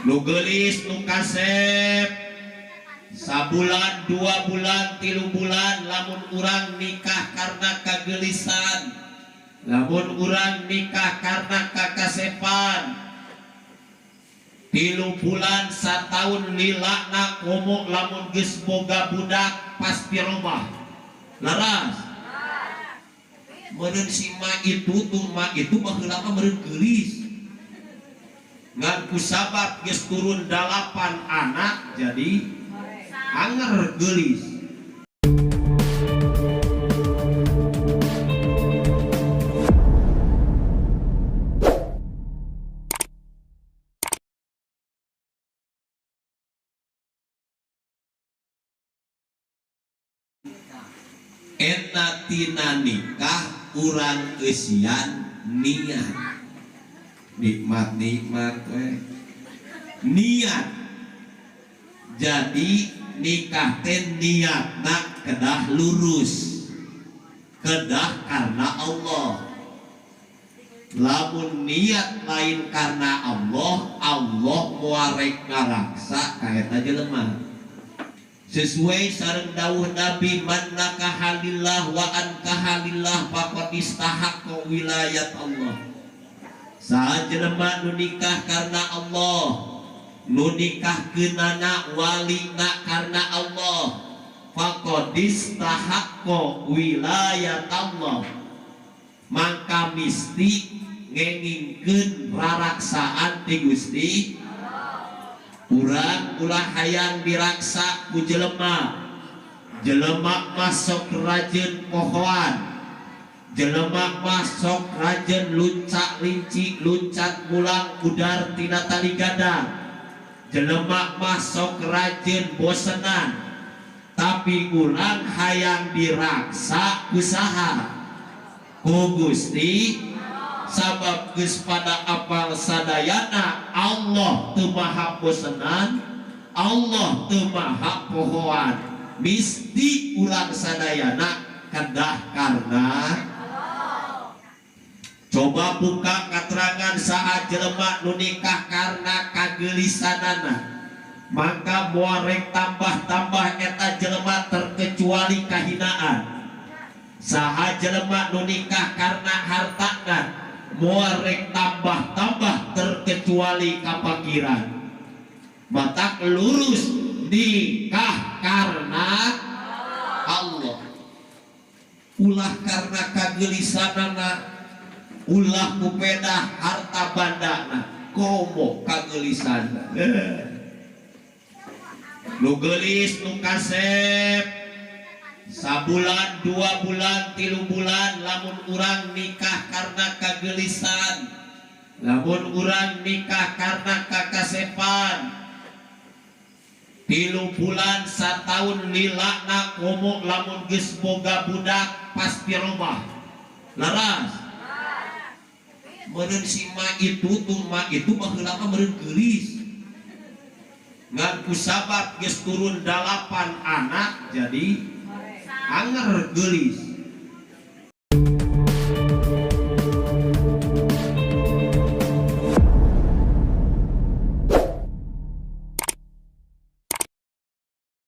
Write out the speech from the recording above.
Nu geulis nu kasep sabulan 2 bulan 3 bulan lamun urang nikah karena kagelisan, lamun urang nikah karena kakasepan 3 bulan satahun lilana komo lamun geus boga budak pasti robah. Laras meureun si ma itu tuh ma itu baheula mah meureun geulis ngan ku sabab geus turun 8 anak jadi anger geulis. Eta tina nikah urang eusian niat. Nikmat-nikmat we. Niat. Jadi nikah teh niatna kedah lurus. Kedah karena Allah. Lamun niat lain karena Allah, Allah moal rek ngaraksa ka eta jelema. Sesuai sareng dawuh Nabi, man nakaha lillah wa ankaha lillah faqad istahaqqa wilayat Allah. Saha jelema nu nikah karena Allah, nu nikah keunana walina karena Allah, faqad istahaqqa wilayat Allah. Mangka misti ngengingkeun raraksaan ti Gusti. Urang ulah hayang diraksa ku jelema. Jelema mah sok rajeun pohoan, jelema mah sok rajeun luncak linci, luncat mulang udar tina tali gadang. Jelema mah sok rajeun bosenan, tapi urang hayang diraksa ku saha? Ku Gusti. Sabab geus pada apal sadayana Allah teu maha bosenan, Allah teu maha pohoan. Misti urang sadayana kedah karena Allah. Coba buka keterangan saat jelema nu nikah karena kagelisanana, maka moal rek tambah-tambah eta jelema terkecuali kahinaan. Saha jelema nu nikah karena hartana, moal rek tambah-tambah terkecuali kapakiran. Matak lurus nikah karena Allah, ulah karena kagelisanana, ulah kupedah harta bandana, komo kagelisanana. Nu geulis nu kasep sabulan 2 bulan 3 bulan lamun urang nikah karena kagelisan, lamun urang nikah karena kakasepan 3 bulan satahun lilana komo lamun geus boga budak pasti robah. Laras meureun si ma itu tuh ma itu baheula mah meureun geulis ngan ku sabab geus turun 8 anak jadi anger geulis.